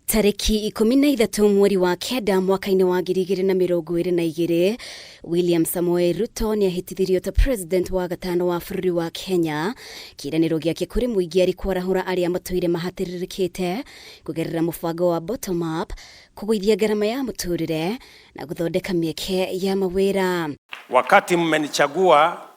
Tarĩki 13 mweri wa kenda mwaka-inĩ wa 2022, William Samoei Ruto nĩ ahĩtithirio ta president wa gatano wa bũrũri wa Kenya. Kĩĩranĩro gĩake kũrĩ mũingĩ arĩ kwarahũra arĩa matũire mahatĩrĩrĩkĩte kũgerera mũbango wa bottom up, kũgũithia ngarama ya mũtũrĩre na gũthondeka mĩeke ya mawĩra. Wakati mmenichagua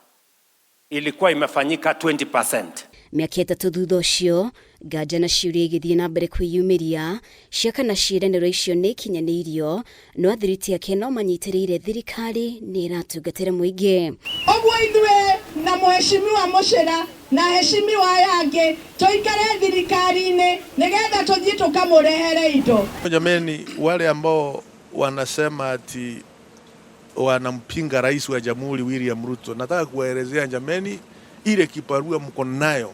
ilikuwa imefanyika 20%. Mĩaka 3 thutha ũcio, nganja na ciũria igĩthiĩ na mbere kwĩyumĩria cia kana ciĩranĩro icio nĩ ikinyanĩirio, no athiriti ake no manyitĩrĩire thirikari nĩ ĩratungatĩra mũingĩ. Ũguo ithuĩ na Mheshimiwa Mũcĩra na heshimiwa aya angĩ tũikare thirikari-inĩ nĩgetha tũthiĩ tũkamũrehere indo. Jameni, wale ambao wanasema ati wanampinga rais wa Jamhuri William Ruto, nataka kuwaelezea jameni, ile kibarua mko nayo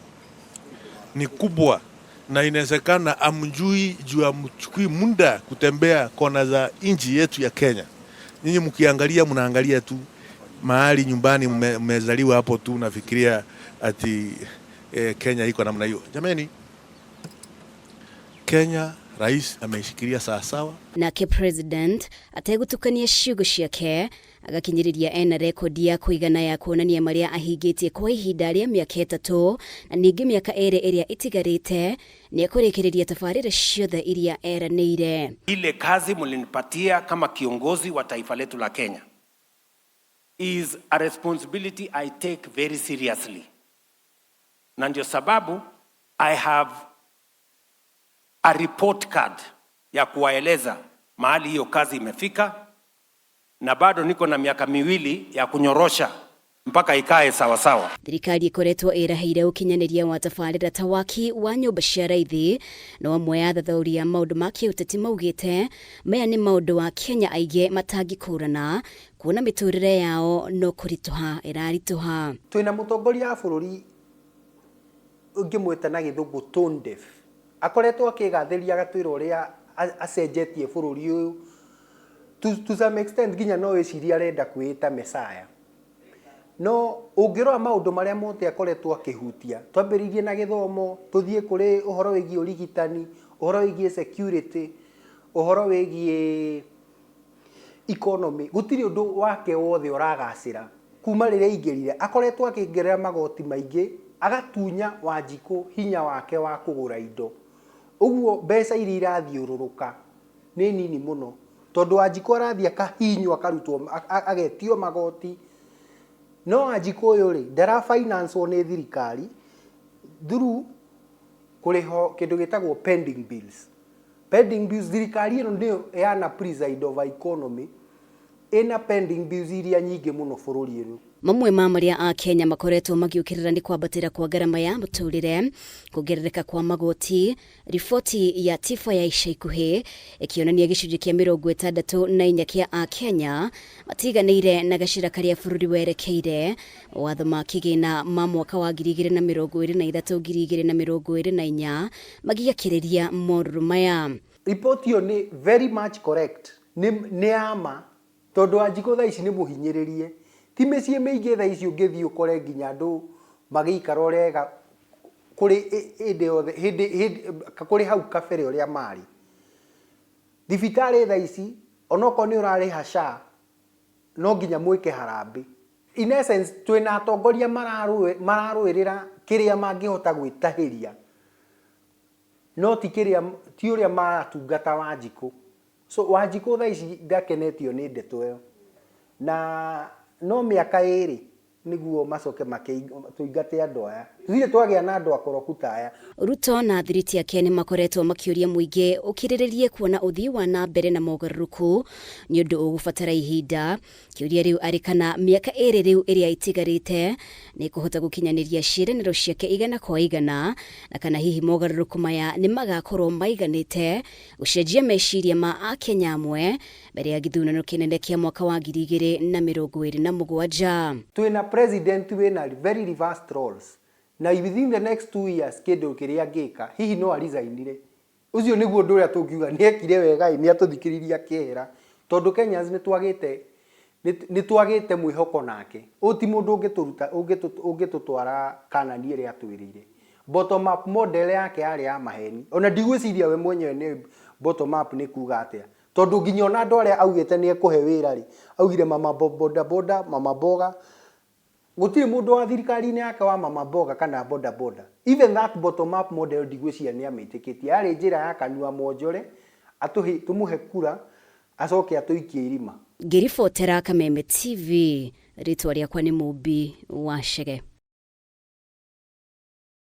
ni kubwa na inawezekana amjui juu amchukui muda kutembea kona za nchi yetu ya Kenya. Nyinyi mkiangalia, mnaangalia tu mahali nyumbani mmezaliwa hapo tu, nafikiria ati Kenya iko namna hiyo. Jameni, Kenya rais ameishikilia sawasawa. Nake president ategũtukania ciugo ciake agakinyĩrĩria ena rekondi ya kũigana ya kuonania marĩa ahingĩtie kwa ihinda rĩa mĩaka 3 na ningĩ mĩaka 2 ĩrĩa ĩtigarĩte nĩ ekũrĩkĩrĩria tabarĩra ciothe iria eranĩire. Ile kazi mlinipatia kama kiongozi wa taifa letu la Kenya is a responsibility I take very seriously. Na ndio sababu I have a report card ya kuwaeleza mahali hiyo kazi imefika, na bado niko na miaka 2 ya kunyorosha mpaka ikae sawa sawa. Thirikari ikoretwo ĩrahĩire ũkinyanĩria wa tabarĩra ta waki wa nyũmba cia raithi, no amwe a athathaũri a maũndũ ma kĩũteti maugĩte maya nĩ maũndũ wa Kenya aingĩ matangĩkũrana kuona mĩtũrĩre yao no kũritũha ĩraritũha. Twĩna mũtongoria wa bũrũri ũngĩmwĩta na gĩthũngũ tone deaf. Akoretwo akĩgathĩria agatwĩra ũrĩa acenjetie bũrũri ũyũ. To some extent nginya no wĩcirie arenda kwĩĩta Messiah. No ũngĩrora maũndũ marĩa mothe akoretwo akĩhutia, twambĩrĩirie na gĩthomo, tũthiĩ kũrĩ ũhoro wĩgiĩ ũrigitani, ũhoro wĩgiĩ security, ũhoro wĩgiĩ economy, gũtirĩ ũndũ wake wothe ũragacĩra. Kuma rĩrĩa aingĩrire, akoretwo akĩongerera magoti maingĩ, agatunya Wanjikũ hinya wake wa kũgũra indo. Ũguo mbeca iria irathiũrũrũka nĩ nini mũno, tondũ Wanjikũ arathiĩ akahinywo, akarutwo, agetio magoti. No Wanjikũ ũyũ rĩ, ndara finance nĩ thirikari through kũrĩhwo kĩndũ gĩtagwo pending bills. Pending bills, thirikari ĩno nĩyo yana preside over economy, ĩna pending bills iria nyingĩ mũno bũrũri ũyũ. Mamwe ma marĩa a Kenya makoretwo magĩũkĩrĩra nĩ kwambatĩra kwa ngarama ya mũtũrĩre, kuongerereka kwa magoti. Riboti ya TIFA ya ica ikuhĩ ĩkĩonania gĩcunjĩ kĩa 64 kĩa a Kenya matiganĩire na gacĩra karĩa bũrũri werekeire. Mawatho ma kĩgĩna ma mwaka wa 2023 2024 magĩakĩrĩria morũrũ maya. Riboti ĩyo nĩ very much correct, nĩ ya ma, tondũ Wanjikũ thaa ici nĩ mũhinyĩrĩrie. Ti mĩciĩ mĩingĩ thaa ici ũngĩthiĩ ũkore nginya andũ magĩikara ũrĩa kũrĩ hĩndĩ yothe, hĩndĩ, kũrĩ hau kabere ũrĩa marĩ. Thibitarĩ thaa ici, onokorwo nĩ ũrarĩha SHA, no nginya mwĩke harambee. In essence, twĩna atongoria mararũĩrĩra kĩrĩa mangĩhota gwĩtahĩria, no ti kĩrĩa, ti ũrĩa maratungata Wanjikũ. So Wanjikũ thaa ici ndakenetio nĩ ndeto ĩyo, na no mĩaka 2 nĩguo macoke tũingate andũ aya. Tũtirĩ twagĩa na andũ akoroku ta aya. Ruto na athiriti ake nĩ makoretwo makĩũria mũingĩ ũkirĩrĩrie kuona ũthii wa na mbere na mogarũrũku nĩ ũndũ ũgũbatara ihinda. Kĩũria rĩu arĩ kana mĩaka 2 rĩu ĩrĩa ĩtigarĩte nĩ ĩkũhota gũkinyanĩria ciĩranĩro ciake 100%, na kana hihi mogarũrũku maya nĩ magakorwo maiganĩte gũcenjia meciria ma Akenya amwe mbere ya gĩthurano kĩnene kĩa mwaka wa 2027. Twĩna president wĩna very reversed roles, na within the next 2 years kĩndũ kĩrĩa angĩka hihi no aresignire. Ũcio nĩguo ũndũ ũrĩa tũngiuga nĩ ekire wega, nĩ atũthikĩrĩirie akĩehera, tondũ Kenyans nĩ twagĩte mwĩhoko nake. Ũyũ ti mũndũ ũngĩtũtwara Kanani ĩrĩa atwĩrĩire. Bottom up model yake yarĩ ya maheni. Ona ndigwĩciria we mwenyewe nĩ Bottom up nĩ kuga atĩa. Tondũ nginya ona andũ arĩa augĩte nĩ ekũhe wĩra rĩ, augire mama boda boda, mama mboga, gũtirĩ mũndũ wa thirikari-inĩ yake wa mama mboga kana boda boda. Even that bottom up model ndigwĩciria nĩ amĩtĩkĩtie. Yarĩ njĩra ya kanua monjore, atũhe, tũmũhe kura, acoke atũikie irima. Ngĩribotera Kameme TV, rĩtwa rĩakwa nĩ Mũmbi wa Chege.